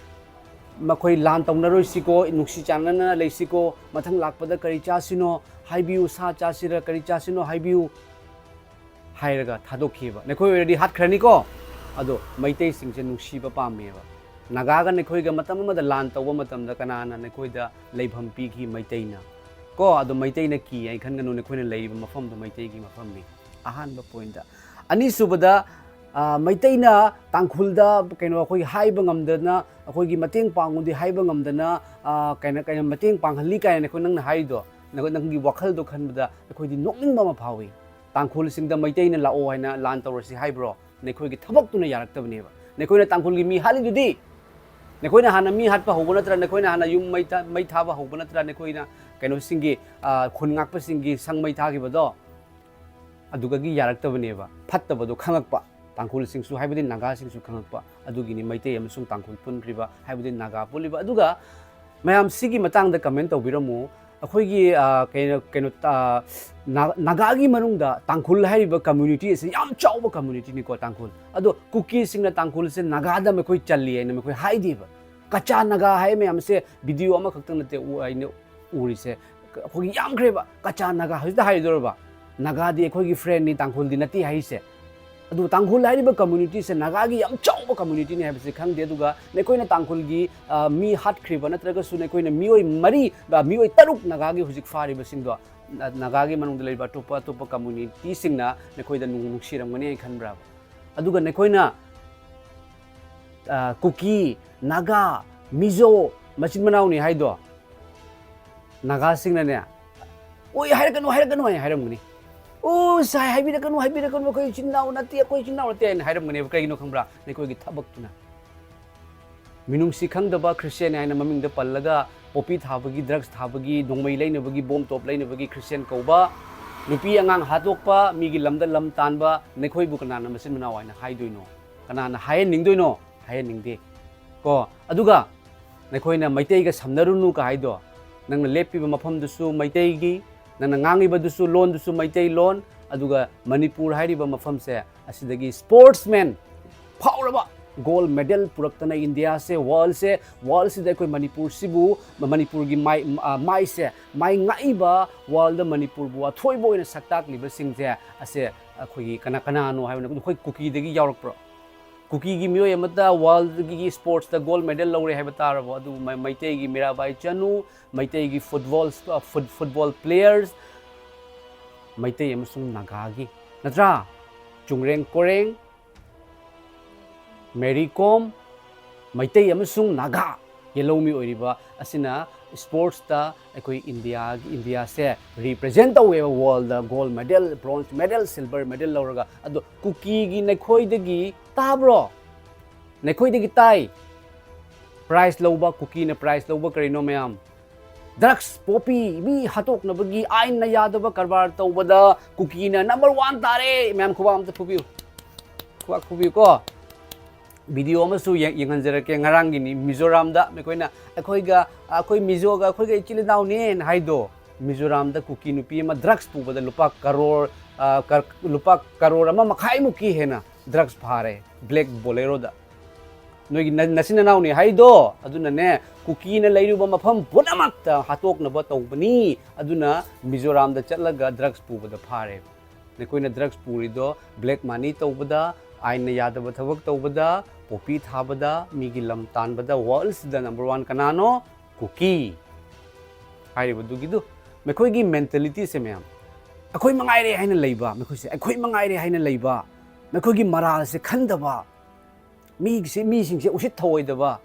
ꯃꯈꯣꯏ ꯂꯥꯟ ꯇꯧꯅꯔꯣꯏꯁꯤꯀꯣ, ꯅꯨꯡꯁꯤ ꯆꯥꯟꯅꯅ ꯂꯩꯁꯤꯀꯣ, ꯃꯊꯪ ꯂꯥꯛꯄꯗ ꯀꯔꯤ ꯆꯥꯁꯤꯅꯣ ꯍꯥꯏꯕꯤꯌꯨ, ꯁꯥ ꯆꯥꯁꯤꯔ ꯀꯔꯤ ꯆꯥꯁꯤꯅꯣ ꯍꯥꯏꯕꯤꯌꯨ ꯍꯥꯏꯔꯒ ꯊꯥꯗꯣꯛꯈꯤꯕ꯫ ꯅꯈꯣꯏ ꯑꯣꯏꯔꯗꯤ ꯍꯥꯠꯈ꯭ꯔꯅꯤꯀꯣ꯫ ꯑꯗꯣ ꯃꯩꯇꯩꯁꯤꯡꯁꯦ ꯅꯨꯡꯁꯤꯕ ꯄꯥꯝꯃꯦꯕ꯫ ꯅꯥꯒꯥꯒ ꯅꯈꯣꯏꯒ ꯃꯇꯝ ꯑꯃꯗ ꯂꯥꯟ ꯇꯧꯕ ꯃꯇꯝꯗ ꯀꯅꯥꯅ ꯅꯈꯣꯏꯗ ꯂꯩꯐꯝ ꯄꯤꯈꯤ? ꯃꯩꯇꯩꯅ꯫ ꯀꯣ, ꯑꯗꯣ ꯃꯩꯇꯩꯅ ꯀꯤ ꯍꯥꯏꯅ ꯈꯟꯒꯅꯨ, ꯅꯈꯣꯏꯅ ꯂꯩꯔꯤꯕ ꯃꯐꯝꯗꯣ ꯃꯩꯇꯩꯒꯤ ꯃꯐꯝꯅꯤ꯫ ꯑꯍꯥꯟꯕ ꯄꯣꯏꯟꯠꯇ꯫ ꯑꯅꯤꯁꯨꯕꯗ, ꯑ, ꯃꯩꯇꯩꯅ ꯇꯥꯡꯈꯨꯜꯗ ꯀꯩꯅꯣ ꯑꯩꯈꯣꯏꯒꯤ ꯍꯥꯏꯕ ꯉꯝꯗꯅ, ꯑꯩꯈꯣꯏꯒꯤ ꯃꯇꯦꯡ ꯄꯥꯡꯉꯨꯗꯤ ꯍꯥꯏꯕ ꯉꯝꯗꯅ, ꯑ, ꯀꯩꯅꯣ, ꯀꯩꯅꯣ ꯃꯇꯦꯡ ꯄꯥꯡꯍꯜꯂꯤ ꯀꯥꯏꯅ ꯑꯩꯈꯣꯏ ꯅꯪꯅ ꯍꯥꯏꯔꯤꯗꯣ, ꯅꯪ-, ꯅꯪꯒꯤ ꯋꯥꯈꯜꯗꯣ ꯈꯟꯕꯗ ꯑꯩꯈꯣꯏꯗꯤ ꯅꯣꯛꯅꯤꯡꯕ ꯑꯃ ꯐꯥꯎꯏ꯫ ꯇꯥꯡꯈꯨꯜꯁꯤꯡꯗ ꯃꯩꯇꯩꯅ ꯂꯥꯛꯑꯣ ꯍꯥꯏꯅ ꯂꯥꯟ ꯇꯧꯔꯁꯤ ꯍꯥꯏꯕ꯭ꯔꯣ? ꯅꯈꯣꯏꯒꯤ ꯊꯕꯛꯇꯨꯅ ꯌꯥꯔꯛꯇꯕꯅꯦꯕ꯫ ꯅꯈꯣꯏꯅ ꯇꯥꯡꯈꯨꯜꯒꯤ ꯃꯤ ꯍꯥꯠꯂꯤꯗꯨꯗꯤ꯫ ꯅꯈꯣꯏꯅ ꯍꯥꯟꯅ ꯃꯤ ꯍꯥꯠꯄ ꯍꯧꯕ ꯅꯠꯇ꯭ꯔꯥ? ꯅꯈꯣꯏꯅ ꯍꯥꯟꯅ ꯌꯨꯝ ꯃꯩ ꯊꯥ-, ꯃꯩ ꯊꯥꯕ ꯍꯧꯕ ꯅꯠꯇ꯭ꯔꯥ? ꯅꯈꯣꯏꯅ ꯀꯩꯅꯣꯁꯤꯡꯒꯤ, ꯑ, ꯈꯨꯟ ꯉꯥꯛꯄꯁꯤꯡꯒꯤ ꯁꯪ ꯃꯩ ꯊꯥꯈꯤꯕꯗꯣ? ꯑꯗꯨꯗꯒꯤ ꯌꯥꯔꯛꯇꯕꯅꯦꯕ꯫ ꯐꯠꯇꯕꯗꯣ ꯈꯪꯉꯛꯄ꯫ ꯇꯥꯡꯈꯨꯜꯁꯤꯡꯁꯨ ꯍꯥꯏꯕꯗꯤ ꯅꯥꯒꯥꯁꯤꯡꯁꯨ ꯈꯪꯉꯛꯄ꯫ ꯑꯗꯨꯒꯤꯅꯤ ꯃꯩꯇꯩ ꯑꯃꯁꯨꯡ ꯇꯥꯡꯈꯨꯜ ꯄꯨꯟꯈ꯭ꯔꯤꯕ, ꯍꯥꯏꯕꯗꯤ ꯅꯥꯒꯥ ꯄꯨꯜꯂꯤꯕ꯫ ꯑꯗꯨꯒ ꯃꯌꯥꯝ ꯁꯤꯒꯤ ꯃꯇꯥꯡꯗ comment ꯇꯧꯕꯤꯔꯝꯃꯨ꯫ ꯑꯩꯈꯣꯏꯒꯤ, ꯑ, ꯀꯩꯅꯣ, ꯀꯩꯅꯣ, ꯑ, ꯅꯥ-, ꯅꯥꯒꯥꯒꯤ ꯃꯅꯨꯡꯗ ꯇꯥꯡꯈꯨꯜ ꯍꯥꯏꯔꯤꯕ community ꯑꯁꯤ ꯌꯥꯝ ꯆꯥꯎꯕ communityꯅꯤꯀꯣ, ꯇꯥꯡꯈꯨꯜ꯫ ꯑꯗꯣ ꯀꯨꯀꯤꯁꯤꯡꯅ ꯇꯥꯡꯈꯨꯜꯁꯦ ꯅꯥꯒꯥꯗ ꯃꯈꯣꯏ ꯆꯜꯂꯤ ꯍꯥꯏꯅ ꯃꯈꯣꯏ ꯍꯥꯏꯗꯦꯕ꯫ ꯀꯆꯥ ꯅꯥꯒꯥ ꯍꯥꯏ ꯃꯌꯥꯝꯁꯦ video ꯑꯃꯈꯛꯇꯪ ꯅꯠꯇꯦ ꯎ-, ꯑꯩꯅ ꯎꯔꯤꯁꯦ꯫ ꯑꯩꯈꯣꯏꯒꯤ ꯌꯥꯝꯈ꯭ꯔꯦꯕ꯫ ꯀꯆꯥ ꯅꯥꯒꯥ ꯍꯧꯖꯤꯛꯇ ꯍꯥꯏꯗꯣꯔꯕ꯫ ꯅꯥꯒꯥꯗꯤ ꯑꯩꯈꯣꯏꯒꯤ friendꯅꯤ, ꯇꯥꯡꯈꯨꯜꯗꯤ ꯅꯠꯇꯦ ꯍꯥꯏꯁꯦ꯫ ꯑꯗꯨ ꯇꯥꯡꯈꯨꯜ ꯍꯥꯏꯔꯤꯕ communityꯁꯦ ꯅꯥꯒꯥꯒꯤ ꯌꯥꯝ ꯆꯥꯎꯕ communityꯅꯤ ꯍꯥꯏꯕꯁꯤ ꯈꯪꯗꯦ꯫ ꯑꯗꯨꯒ ꯅꯈꯣꯏꯅ ꯇꯥꯡꯈꯨꯜꯒꯤ, ꯑ, ꯃꯤ ꯍꯥꯠꯈ꯭ꯔꯤꯕ ꯅꯠꯇ꯭ꯔꯒꯁꯨ ꯅꯈꯣꯏꯅ ꯃꯤꯑꯣꯏ ꯃꯔꯤ, ꯑ, ꯃꯤꯑꯣꯏ ꯇꯔꯨꯛ ꯅꯥꯒꯥꯒꯤ ꯍꯧꯖꯤꯛ ꯐꯥꯔꯤꯕꯁꯤꯡꯗꯣ, ꯅ-, ꯅꯥꯒꯥꯒꯤ ꯃꯅꯨꯡꯗ ꯂꯩꯔꯤꯕ ꯑꯇꯣꯞꯄ, ꯑꯇꯣꯞꯄ communityꯁꯤꯡꯅ ꯅꯈꯣꯏꯗ ꯅꯨꯡ-, ꯅꯨꯡꯁꯤꯔꯝꯒꯅꯤ ꯍꯥꯏꯅ ꯈꯟꯕ꯭ꯔꯥ? ꯑꯗꯨꯒ ꯅꯈꯣꯏꯅ, ꯑ, ꯀꯨꯀꯤ, ꯅꯥꯒꯥ, ꯃꯤꯖꯣ ꯃꯆꯤꯟ ꯃꯅꯥꯎꯅꯤ ꯍꯥꯏꯗꯣ, ꯅꯥꯒꯥꯁꯤꯡꯅꯅꯦ, "ꯑꯣꯏ, ꯍꯥꯏꯔꯛꯀꯅꯨ, ꯍꯥꯏꯔꯛꯀꯅꯨ" ꯍꯥꯏꯅ ꯍꯥꯏꯔꯝꯒꯅꯤ꯫ "ꯑꯣ, ꯁꯥꯏ, ꯍꯥꯏꯕꯤꯔꯛꯀꯅꯨ, ꯍꯥꯏꯕꯤꯔꯛꯀꯅꯨ, ꯑꯩꯈꯣꯏ ꯏꯆꯤꯟ ꯏꯅꯥꯎ ꯅꯠꯇꯦ, ꯑꯩꯈꯣꯏ ꯏꯆꯤꯟ ꯏꯅꯥꯎ ꯅꯠꯇꯦ" ꯍꯥꯏꯅ ꯍꯥꯏꯔꯝꯒꯅꯦꯕ꯫ ꯀꯩꯒꯤꯅꯣ ꯈꯪꯕ꯭ꯔꯥ? ꯅꯈꯣꯏꯒꯤ ꯊꯕꯛꯇꯨꯅ꯫ ꯃꯤꯅꯨꯡꯁꯤ ꯈꯪꯗꯕ Christian ꯍꯥꯏꯅ ꯃꯃꯤꯡꯗ ꯄꯜꯂꯒ poppy ꯊꯥꯕꯒꯤ, drugs ꯊꯥꯕꯒꯤ, ꯅꯣꯡꯃꯩ ꯂꯩꯅꯕꯒꯤ, bomb ꯇꯣꯞ ꯂꯩꯅꯕꯒꯤ Christian ꯀꯧꯕ, ꯅꯨꯄꯤ ꯑꯉꯥꯡ ꯍꯥꯠꯇꯣꯛꯄ, ꯃꯤꯒꯤ ꯂꯝꯗ ꯂꯝ ꯇꯥꯟꯕ, ꯅꯈꯣꯏꯕꯨ ꯀꯅꯥꯅ ꯃꯆꯤꯟ ꯃꯅꯥꯎ ꯍꯥꯏꯅ ꯍꯥꯏꯗꯣꯏꯅꯣ? ꯀꯅꯥꯅ ꯍꯥꯏꯍꯟꯅꯤꯡꯗꯣꯏꯅꯣ? ꯍꯥꯏꯍꯟꯅꯤꯡꯗꯦ꯫ ꯀꯣ, ꯑꯗꯨꯒ ꯅꯈꯣꯏꯅ ꯃꯩꯇꯩꯒ ꯁꯝꯅꯔꯨꯅꯨ ꯀ ꯍꯥꯏꯗꯣ, ꯅꯪꯅ ꯂꯦꯞꯄꯤꯕ ꯃꯐꯝꯗꯨꯁꯨ ꯃꯩꯇꯩꯒꯤ, ꯅꯪꯅ ꯉꯥꯡꯉꯤꯕꯗꯨꯁꯨ ꯂꯣꯟꯗꯨꯁꯨ ꯃꯩꯇꯩ ꯂꯣꯟ, ꯑꯗꯨꯒ ꯃꯅꯤꯄꯨꯔ ꯍꯥꯏꯔꯤꯕ ꯃꯐꯝꯁꯦ ꯑꯁꯤꯗꯒꯤ sportsman ꯐꯥꯎꯔꯕ gold medal ꯄꯨꯔꯛꯇꯅ ꯏꯟꯗꯤꯌꯥꯁꯦ, ꯋꯥꯔꯜꯁꯦ, ꯋꯥꯔꯜꯁꯤꯗ ꯑꯩꯈꯣꯏ ꯃꯅꯤꯄꯨꯔꯁꯤꯕꯨ, ꯃꯅꯤꯄꯨꯔꯒꯤ ꯃꯥꯏ, ꯑ, ꯃꯥꯏꯁꯦ, ꯃꯥꯏ ꯉꯥꯛꯏꯕ ꯋꯥꯔꯜꯗ ꯃꯅꯤꯄꯨꯔꯕꯨ ꯑꯊꯣꯏꯕ ꯑꯣꯏꯅ ꯁꯛ ꯇꯥꯛꯂꯤꯕꯁꯤꯡꯁꯦ ꯑꯁꯦ ꯑꯩꯈꯣꯏꯒꯤ ꯀꯅꯥ, ꯀꯅꯥꯅꯣ ꯍꯥꯏꯕꯅ ꯑꯩꯈꯣꯏ ꯀꯨꯀꯤꯗꯒꯤ ꯌꯥꯎꯔꯛꯄ꯭ꯔꯣ? ꯀꯨꯀꯤꯒꯤ ꯃꯤꯑꯣꯏ ꯑꯃꯠꯇ ꯋꯥꯔꯜꯗꯒꯤ sportsꯇ gold medal ꯂꯧꯔꯦ ꯍꯥꯏꯕ ꯇꯥꯔꯕꯣ? ꯑꯗꯨꯕꯨ ꯃ-, ꯃꯩꯇꯩꯒꯤ ꯃꯤꯔꯥꯕꯥꯏ ꯆꯅꯨ, ꯃꯩꯇꯩꯒꯤ football, ꯑ, foot-, football players, ꯃꯩꯇꯩ ꯑꯃꯁꯨꯡ ꯅꯥꯒꯥꯒꯤ, ꯅꯠꯇ꯭ꯔꯥ? ꯆꯨꯡꯔꯦꯡ ꯀꯣꯔꯦꯡ, ꯃꯦꯔꯤ ꯀꯣꯝ, ꯃꯩꯇꯩ ꯑꯃꯁꯨꯡ ꯅꯥꯒꯥ ꯌꯦꯜꯍꯧꯃꯤ ꯑꯣꯏꯔꯤꯕ ꯑꯁꯤꯅ sportsꯇ ꯑꯩꯈꯣꯏ ꯏꯟꯗꯤꯌꯥꯒꯤ, ꯏꯟꯗꯤꯌꯥꯁꯦ represent ꯇꯧꯋꯦꯕ worldꯗ, gold medal, bronze medal, silver medal ꯂꯧꯔꯒ꯫ ꯑꯗꯣ ꯀꯨꯀꯤꯒꯤ ꯅꯈꯣꯏꯗꯒꯤ ꯇꯥꯕ꯭ꯔꯣ? ꯅꯈꯣꯏꯗꯒꯤ ꯇꯥꯏ꯫ Prize ꯂꯧꯕ, ꯀꯨꯀꯤꯅ prize ꯂꯧꯕ ꯀꯔꯤꯅꯣ ꯃꯌꯥꯝ? Drugs, poppy, ꯃꯤ ꯍꯥꯠꯇꯣꯛꯅꯕꯒꯤ ꯑꯥꯏꯟꯅ ꯌꯥꯗꯕ ꯀꯔꯕꯥꯔ ꯇꯧꯕꯗ ꯀꯨꯀꯤꯅ number one ꯇꯥꯔꯦ꯫ ꯃꯌꯥꯝ ꯈꯨꯕꯥꯛ ꯑꯝꯇ ꯐꯨꯕꯤꯌꯨ꯫ ꯈꯨꯕꯥꯛ ꯐꯨꯕꯤꯌꯨꯀꯣ꯫ Video ꯑꯃꯁꯨ ꯌꯦꯡ-, ꯌꯦꯡꯍꯟꯖꯔꯛꯀꯦ꯫ ꯉꯔꯥꯡꯒꯤꯅꯤ, ꯃꯤꯖꯣꯔꯥꯝꯗ ꯑꯩꯈꯣꯏꯅ, ꯑꯩꯈꯣꯏꯒ, ꯑꯩꯈꯣꯏ ꯃꯤꯖꯣꯒ ꯑꯩꯈꯣꯏꯒ ꯏꯆꯤꯜ ꯏꯅꯥꯎꯅꯦꯅ ꯍꯥꯏꯗꯣ꯫ ꯃꯤꯖꯣꯔꯥꯝꯗ ꯀꯨꯀꯤ ꯅꯨꯄꯤ ꯑꯃ drugs ꯄꯨꯕꯗ ꯂꯨꯄꯥ ꯀꯔꯣꯔ, ꯑ, ꯀ-, ꯂꯨꯄꯥ ꯀꯔꯣꯔ ꯑꯃ ꯃꯈꯥꯏꯃꯨꯛꯀꯤ ꯍꯦꯟꯅ drugs ꯐꯥꯔꯦ, black Boleroꯗ꯫ ꯅꯣꯏꯒꯤ ꯅ-, ꯅꯆꯤꯟ ꯅꯅꯥꯎꯅꯤ ꯍꯥꯏꯗꯣ, ꯑꯗꯨꯅꯅꯦ, ꯀꯨꯀꯤꯅ ꯂꯩꯔꯨꯕ ꯃꯐꯝ ꯄꯨꯝꯅꯃꯛꯇ ꯍꯥꯠꯇꯣꯛꯅꯕ ꯇꯧꯕꯅꯤ꯫ ꯑꯗꯨꯅ ꯃꯤꯖꯣꯔꯥꯝꯗ ꯆꯠꯂꯒ drugs ꯄꯨꯕꯗ ꯐꯥꯔꯦ꯫ ꯅꯈꯣꯏꯅ drugs ꯄꯨꯔꯤꯗꯣ black money ꯇꯧꯕꯗ, ꯑꯥꯏꯟꯅ ꯌꯥꯗꯕ ꯊꯕꯛ ꯇꯧꯕꯗ, poppy ꯊꯥꯕꯗ, ꯃꯤꯒꯤ ꯂꯝ ꯇꯥꯟꯕꯗ worldꯁꯤꯗ number one ꯀꯅꯥꯅꯣ? ꯀꯨꯀꯤ ꯍꯥꯏꯔꯤꯕꯗꯨꯒꯤꯗꯨ꯫ ꯃꯈꯣꯏꯒꯤ mentalityꯁꯦ ꯃꯌꯥꯝ, ꯑꯩꯈꯣꯏ ꯃꯉꯥꯏꯔꯦ ꯍꯥꯏꯅ ꯂꯩꯕ, ꯃꯈꯣꯏꯁꯦ ꯑꯩꯈꯣꯏ ꯃꯉꯥꯏꯔꯦ ꯍꯥꯏꯅ ꯂꯩꯕ, ꯃꯈꯣꯏꯒꯤ moralꯁꯦ ꯈꯟꯗꯕ, ꯃꯤꯒꯤꯁꯦ, ꯃꯤꯁꯤꯡꯁꯦ ꯎꯁꯤꯠ ꯊꯑꯣꯏꯗꯕ,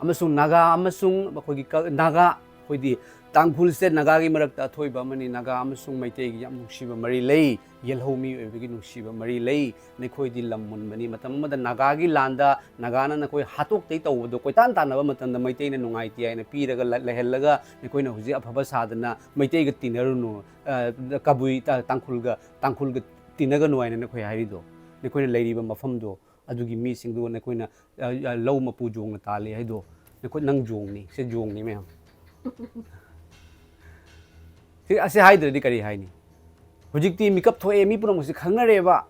ꯑꯃꯁꯨꯡ ꯅꯥꯒꯥ ꯑꯃꯁꯨꯡ ꯃꯈꯣꯏꯒꯤ ꯀ-, ꯅꯥꯒꯥ, ꯑꯩꯈꯣꯏꯗꯤ ꯇꯥꯡꯈꯨꯜꯁꯦ ꯅꯥꯒꯥꯒꯤ ꯃꯔꯛꯇ ꯑꯊꯣꯏꯕ ꯑꯃꯅꯤ꯫ ꯅꯥꯒꯥ ꯑꯃꯁꯨꯡ ꯃꯩꯇꯩꯒꯤ ꯌꯥꯝ ꯅꯨꯡꯁꯤꯕ ꯃꯔꯤ ꯂꯩ꯫ ꯌꯦꯜꯍꯧ ꯃꯤꯑꯣꯏꯕꯒꯤ ꯅꯨꯡꯁꯤꯕ ꯃꯔꯤ ꯂꯩ꯫ ꯅꯈꯣꯏꯗꯤ ꯂꯝ ꯃꯨꯟꯕꯅꯤ꯫ ꯃꯇꯝ ꯑꯃꯗ ꯅꯥꯒꯥꯒꯤ ꯂꯥꯟꯗ ꯅꯥꯒꯥꯅ ꯅꯈꯣꯏ ꯍꯥꯠꯇꯣꯛꯇꯩ ꯇꯧꯕꯗꯣ ꯀꯣꯏꯇꯥꯟ ꯇꯥꯟꯅꯕ ꯃꯇꯝꯗ ꯃꯩꯇꯩꯅ ꯅꯨꯡꯉꯥꯏꯇꯦ ꯍꯥꯏꯅ ꯄꯤꯔꯒ ꯂ-, ꯂꯩꯍꯜꯂꯒ ꯅꯈꯣꯏꯅ ꯍꯧꯖꯤꯛ ꯑꯐꯕ ꯁꯥꯗꯅ ꯃꯩꯇꯩꯒ ꯇꯤꯟꯅꯔꯨꯅꯨ, ꯑ, ꯀꯕꯨꯏ, ꯇ-, ꯇꯥꯡꯈꯨꯜꯒ, ꯇꯥꯡꯈꯨꯜꯒ ꯇꯤꯟꯅꯒꯅꯨ ꯍꯥꯏꯅ ꯅꯈꯣꯏ ꯍꯥꯏꯔꯤꯗꯣ, ꯅꯈꯣꯏꯅ ꯂꯩꯔꯤꯕ ꯃꯐꯝꯗꯣ ꯑꯗꯨꯒꯤ ꯃꯤꯁꯤꯡꯗꯨ ꯅꯈꯣꯏꯅ, ꯑ, ꯑ, ꯂꯧ ꯃꯄꯨ ꯖꯣꯡꯅ ꯇꯥꯜꯂꯤ ꯍꯥꯏꯗꯣ, ꯅꯈꯣꯏ, ꯅꯪ ꯖꯣꯡꯅꯤ, ꯁꯤ ꯖꯣꯡꯅꯤ ꯃꯌꯥꯝ꯫ ꯁꯤ, ꯑꯁꯤ ꯍꯥꯏꯗ꯭ꯔꯗꯤ ꯀꯔꯤ ꯍꯥꯏꯅꯤ? ꯍꯧꯖꯤꯛꯇꯤ ꯃꯤꯀꯞ ꯊꯣꯛꯑꯦ, ꯃꯤ ꯄꯨꯝꯅꯃꯛꯁꯤ ꯈꯪꯅꯔꯦꯕ꯫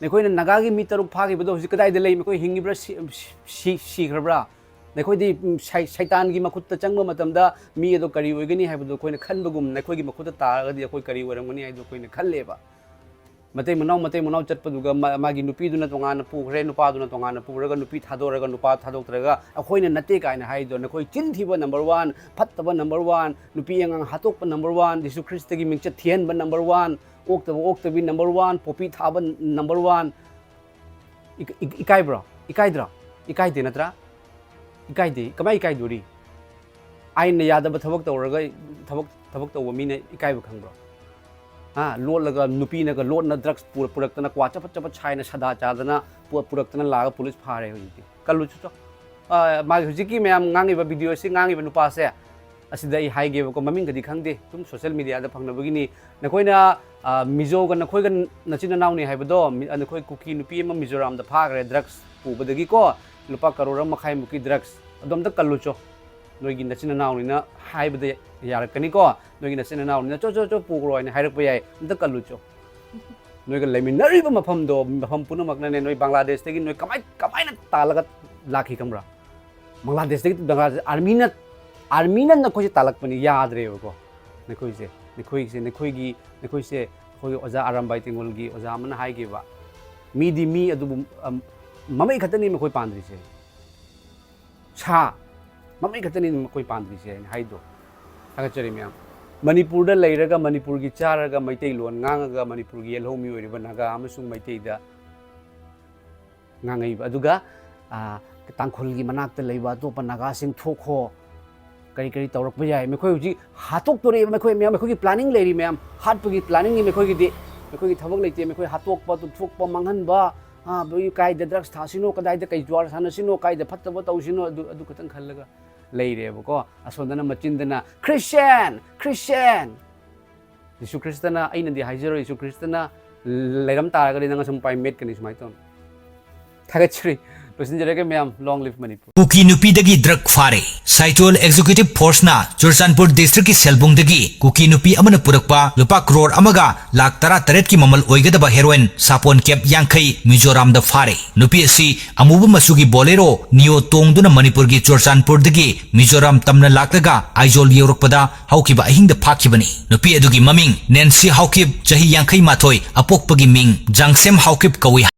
ꯅꯈꯣꯏꯅ ꯅꯥꯒꯥꯒꯤ ꯃꯤ ꯇꯔꯨꯛ ꯐꯥꯈꯤꯕꯗꯣ ꯍꯧꯖꯤꯛ ꯀꯗꯥꯏꯗ ꯂꯩ? ꯃꯈꯣꯏ ꯍꯤꯡꯉꯤꯕ꯭ꯔꯥ, ꯁꯤ-, ꯁꯤ-, ꯁꯤꯈ꯭ꯔꯕ꯭ꯔꯥ? ꯅꯈꯣꯏꯗꯤ, ꯎꯝ, ꯁꯩ-, ꯁꯩꯇꯥꯟꯒꯤ ꯃꯈꯨꯠꯇ ꯆꯪꯕ ꯃꯇꯝꯗ ꯃꯤ ꯑꯗꯣ ꯀꯔꯤ ꯑꯣꯏꯒꯅꯤ ꯍꯥꯏꯕꯗꯣ ꯑꯩꯈꯣꯏꯅ ꯈꯟꯕꯒꯨꯝ, ꯅꯈꯣꯏꯒꯤ ꯃꯈꯨꯠꯇ ꯇꯥꯔꯒꯗꯤ ꯑꯩꯈꯣꯏ ꯀꯔꯤ ꯑꯣꯏꯔꯝꯒꯅꯤ ꯍꯥꯏꯕꯗꯣ ꯑꯩꯈꯣꯏꯅ ꯈꯜꯂꯦꯕ꯫ ꯃꯇꯩ ꯃꯅꯥꯎ, ꯃꯇꯩ ꯃꯅꯥꯎ ꯆꯠꯄꯗꯨꯒ ꯃꯥ-, ꯃꯥꯒꯤ ꯅꯨꯄꯤꯗꯨꯅ ꯇꯣꯉꯥꯟꯅ ꯄꯨꯈ꯭ꯔꯦ, ꯅꯨꯄꯥꯗꯨꯅ ꯇꯣꯉꯥꯟꯅ ꯄꯨꯔꯒ, ꯅꯨꯄꯤ ꯊꯥꯗꯣꯔꯒ ꯅꯨꯄꯥ ꯊꯥꯗꯣꯛꯇ꯭ꯔꯒ, ꯑꯩꯈꯣꯏꯅ ꯅꯠꯇꯦ ꯀꯥꯏꯅ ꯍꯥꯏꯗꯣ, ꯅꯈꯣꯏ ꯆꯤꯟ ꯊꯤꯕ number one, ꯐꯠꯇꯕ number one, ꯅꯨꯄꯤ ꯑꯉꯥꯡ ꯍꯥꯠꯇꯣꯛꯄ number one, ꯖꯤꯁꯨ ꯈ꯭ꯔꯤꯁꯇꯒꯤ ꯃꯤꯡꯆꯠ ꯊꯤꯍꯟꯕ number one, ꯑꯣꯛꯇꯕ ꯑꯣꯛꯇꯕꯤ number one, poppy ꯊꯥꯕ number one꯫ E-, E-, ꯏꯀꯥꯏꯕ꯭ꯔꯣ? ꯏꯀꯥꯏꯗ꯭ꯔꯣ? ꯏꯀꯥꯏꯗꯦ ꯅꯠꯇ꯭ꯔꯥ? ꯏꯀꯥꯏꯗꯦ꯫ ꯀꯃꯥꯏ ꯏꯀꯥꯏꯗꯣꯔꯤ? ꯑꯥꯏꯟꯅ ꯌꯥꯗꯕ ꯊꯕꯛ ꯇꯧꯔꯒ ꯊꯕꯛ, ꯊꯕꯛ ꯇꯧꯕ ꯃꯤꯅ ꯏꯀꯥꯏꯕ ꯈꯪꯕ꯭ꯔꯣ? ꯍꯥ? ꯂꯣꯠꯂꯒ ꯅꯨꯄꯤꯅꯒ ꯂꯣꯠꯅ drugs ꯄꯨꯔ-, ꯄꯨꯔꯛꯇꯅ, ꯀ꯭ꯋꯥ ꯆꯄꯠ ꯆꯄꯠ ꯁꯥꯏꯅ ꯁꯥꯗꯥ ꯆꯥꯗꯅ ꯄꯨ-, ꯄꯨꯔꯛꯇꯅ ꯂꯥꯛꯑꯒ ꯄꯨꯂꯤꯁ ꯐꯥꯔꯦ ꯍꯧꯖꯤꯛꯇꯤ꯫ ꯀꯜꯂꯨ ꯆꯠꯇ꯭ꯔꯣ? ꯑ, ꯃꯥꯒꯤ ꯍꯧꯖꯤꯛꯀꯤ ꯃꯌꯥꯝ ꯉꯥꯡꯉꯤꯕ video ꯑꯁꯤ ꯉꯥꯡꯉꯤꯕ ꯅꯨꯄꯥꯁꯦ, ꯑꯁꯤꯗ ꯑꯩ ꯍꯥꯏꯒꯦꯕꯀꯣ, ꯃꯃꯤꯡꯒꯗꯤ ꯈꯪꯗꯦ, ꯑꯗꯨꯝ social mediaꯗ ꯐꯪꯅꯕꯒꯤꯅꯤ꯫ ꯅꯈꯣꯏꯅ, ꯑ, ꯃꯤꯖꯣꯒ ꯅꯈꯣꯏꯒ ꯅꯆꯤꯟ ꯅꯅꯥꯎꯅꯤ ꯍꯥꯏꯕꯗꯣ, ꯃꯤ-, ꯑ, ꯅꯈꯣꯏ ꯀꯨꯀꯤ ꯅꯨꯄꯤ ꯑꯃ ꯃꯤꯖꯣꯔꯥꯝꯗ ꯐꯥꯈ꯭ꯔꯦ drugs ꯄꯨꯕꯗꯒꯤꯀꯣ, ꯂꯨꯄꯥ ꯀꯔꯣꯔ ꯑꯃ ꯃꯈꯥꯏꯃꯨꯛꯀꯤ drugs꯫ ꯑꯗꯣ ꯑꯝꯇ ꯀꯜꯂꯨ ꯆꯣ꯫ ꯅꯣꯏꯒꯤ ꯅꯆꯤꯟ ꯅꯅꯥꯎꯅꯤꯅ ꯍꯥꯏꯕꯗ ꯌꯥꯔꯛꯀꯅꯤꯀꯣ꯫ ꯅꯣꯏꯒꯤ ꯅꯆꯤꯟ ꯅꯅꯥꯎꯅꯤꯅ "ꯆꯣ, ꯆꯣ, ꯆꯣ, ꯄꯨꯈ꯭ꯔꯣ" ꯍꯥꯏꯅ ꯍꯥꯏꯔꯛꯄ ꯌꯥꯏ꯫ ꯑꯝꯇ ꯀꯜꯂꯨ ꯆꯣ꯫ ꯅꯣꯏꯒ ꯂꯩꯃꯤꯟꯅꯔꯤꯕ ꯃꯐꯝꯗꯣ, ꯃꯐꯝ ꯄꯨꯝꯅꯃꯛꯅꯅꯦ, ꯅꯣꯏ ꯕꯪꯒ꯭ꯂꯥꯗꯦꯁꯇꯒꯤ ꯅꯣꯏ ꯀꯃꯥꯏ-, ꯀꯃꯥꯏꯅ ꯇꯥꯜꯂꯒ ꯂꯥꯛꯈꯤ ꯈꯪꯕ꯭ꯔꯥ? ꯕꯪꯒ꯭ꯂꯥꯗꯦꯁꯇꯒꯤ ꯕꯪꯒ꯭ꯂꯥꯗꯦꯁ ꯑꯥꯔꯃꯤꯅ, ꯑꯥꯔꯃꯤꯅ ꯅꯈꯣꯏꯁꯦ ꯇꯥꯜꯂꯛꯄꯅꯤ, ꯌꯥꯗ꯭ꯔꯦꯕꯀꯣ꯫ ꯅꯈꯣꯏꯁꯦ, ꯅꯈꯣꯏꯁꯦ, ꯅꯈꯣꯏꯒꯤ, ꯅꯈꯣꯏꯁꯦ, ꯑꯩꯈꯣꯏꯒꯤ ꯑꯣꯖꯥ ꯑꯔꯥꯝꯕꯥꯏ ꯇꯦꯡꯒꯣꯜꯒꯤ ꯑꯣꯖꯥ ꯑꯃꯅ ꯍꯥꯏꯈꯤꯕ, "ꯃꯤꯗꯤ ꯃꯤ ꯑꯗꯨꯕꯨ, ꯑꯝ, ꯃꯃꯩ ꯈꯛꯇꯅꯤ ꯃꯈꯣꯏ ꯄꯥꯟꯗ꯭ꯔꯤꯁꯦ꯫ ꯁꯥ, ꯃꯃꯩ ꯈꯛꯇꯅꯤ ꯃꯈꯣꯏ ꯄꯥꯟꯗ꯭ꯔꯤꯁꯦ" ꯍꯥꯏꯅ ꯍꯥꯏꯗꯣ꯫ ꯊꯥꯒꯠꯆꯔꯤ ꯃꯌꯥꯝ꯫ ꯃꯅꯤꯄꯨꯔꯗ ꯂꯩꯔꯒ, ꯃꯅꯤꯄꯨꯔꯒꯤ ꯆꯥꯔꯒ, ꯃꯩꯇꯩꯂꯣꯟ ꯉꯥꯡꯉꯒ, ꯃꯅꯤꯄꯨꯔꯒꯤ ꯌꯦꯜꯍꯧ ꯃꯤꯑꯣꯏꯔꯤꯕ ꯅꯥꯒꯥ ꯑꯃꯁꯨꯡ ꯃꯩꯇꯩꯗ ꯉꯥꯡꯉꯛꯏꯕ꯫ ꯑꯗꯨꯒ, ꯑ, ꯇꯥꯡꯈꯨꯜꯒꯤ ꯃꯅꯥꯛꯇ ꯂꯩꯕ ꯑꯇꯣꯞꯄ ꯅꯥꯒꯥꯁꯤꯡ ꯊꯣꯛꯈꯣ, ꯀꯔꯤ ꯀꯔꯤ ꯇꯧꯔꯛꯄ ꯌꯥꯏ? ꯃꯈꯣꯏ ꯍꯧꯖꯤꯛ ꯍꯥꯠꯇꯣꯛꯇꯣꯔꯛꯑꯦꯕ꯫ ꯃꯈꯣꯏ ꯃꯌꯥꯝ, ꯃꯈꯣꯏꯒꯤ planning ꯂꯩꯔꯤ ꯃꯌꯥꯝ꯫ ꯍꯥꯠꯄꯒꯤ planningꯅꯤ ꯃꯈꯣꯏꯒꯤꯗꯤ꯫ ꯃꯈꯣꯏꯒꯤ ꯊꯕꯛ ꯂꯩꯇꯦ꯫ ꯃꯈꯣꯏ ꯍꯥꯠꯇꯣꯛꯄ, ꯇꯨꯞꯊꯣꯛꯄ, ꯃꯥꯡꯍꯟꯕ, ꯑꯥ, ꯃꯈꯣꯏ ꯀꯥꯏꯗ drugs ꯊꯥꯁꯤꯅꯣ, ꯀꯗꯥꯏꯗ ꯀꯩ ꯖꯨꯋꯥꯔ ꯁꯥꯟꯅꯁꯤꯅꯣ, ꯀꯥꯏꯗ ꯐꯠꯇꯕ ꯇꯧꯁꯤꯅꯣ, ꯑꯗꯨ, ꯑꯗꯨ ꯈꯛꯇꯪ ꯈꯜꯂꯒ ꯂꯩꯔꯦꯕꯀꯣ꯫ ꯑꯁꯣꯝꯗꯅ ꯃꯆꯤꯟꯗꯅ "Christian, Christian!" ꯖꯤꯁꯨ ꯈ꯭ꯔꯤꯁꯇꯅ, ꯑꯩꯅꯗꯤ ꯍꯥꯏꯖꯔꯣꯏ, ꯖꯤꯁꯨ ꯈ꯭ꯔꯤꯁꯇꯅ ꯂꯩꯔꯝ ꯇꯥꯔꯒꯗꯤ ꯅꯪ ꯑꯁꯨꯝ ꯄꯥꯏ ꯃꯦꯠꯀꯅꯤ ꯁꯨꯃꯥꯏꯅ ꯇꯧꯅ꯫ ꯊꯥꯒꯠꯆꯔꯤ꯫ ꯂꯣꯏꯁꯤꯟꯖꯔꯒꯦ ꯃꯌꯥꯝ꯫ Long live Manipur. ꯀꯨꯀꯤ ꯅꯨꯄꯤꯗꯒꯤ drug ꯐꯥꯔꯦ꯫ ꯁꯥꯏꯆꯣꯜ Executive Forceꯅ ꯆꯨꯔꯆꯥꯟꯄꯨꯔ districtꯀꯤ ꯁꯦꯜꯕꯨꯡꯗꯒꯤ ꯀꯨꯀꯤ ꯅꯨꯄꯤ ꯑꯃꯅ ꯄꯨꯔꯛꯄ ꯂꯨꯄꯥ ꯀ꯭ꯔꯣꯔ ꯑꯃꯒ ꯂꯥꯈ ꯇꯔꯥ ꯇꯔꯦꯠꯀꯤ ꯃꯃꯜ ꯑꯣꯏꯒꯗꯕ heroin ꯁꯥꯄꯣꯟ ꯀꯦꯞ ꯌꯥꯡꯈꯩ ꯃꯤꯖꯣꯔꯥꯝꯗ ꯐꯥꯔꯦ꯫ ꯅꯨꯄꯤ ꯑꯁꯤ ꯑꯃꯨꯕ ꯃꯆꯨꯒꯤ Bolero Neo ꯇꯣꯡꯗꯨꯅ ꯃꯅꯤꯄꯨꯔꯒꯤ ꯆꯨꯔꯆꯥꯟꯄꯨꯔꯗꯒꯤ ꯃꯤꯖꯣꯔꯥꯝ ꯇꯝꯅ ꯂꯥꯛꯂꯒ ꯑꯥꯏꯖꯣꯜ ꯌꯧꯔꯛꯄꯗ ꯍꯧꯈꯤꯕ ꯑꯍꯤꯡꯗ ꯐꯥꯈꯤꯕꯅꯤ꯫ ꯅꯨꯄꯤ ꯑꯗꯨꯒꯤ ꯃꯃꯤꯡ ꯅꯦꯟꯁꯤ ꯍꯥꯎꯀꯤꯞ, ꯆꯍꯤ ꯌꯥꯡꯈꯩ ꯃꯥꯊꯣꯏ, ꯑꯄꯣꯛꯄꯒꯤ ꯃꯤꯡ ꯖꯥꯡꯁꯦꯝ ꯍꯥꯎꯀꯤꯞ ꯀꯧꯏ꯫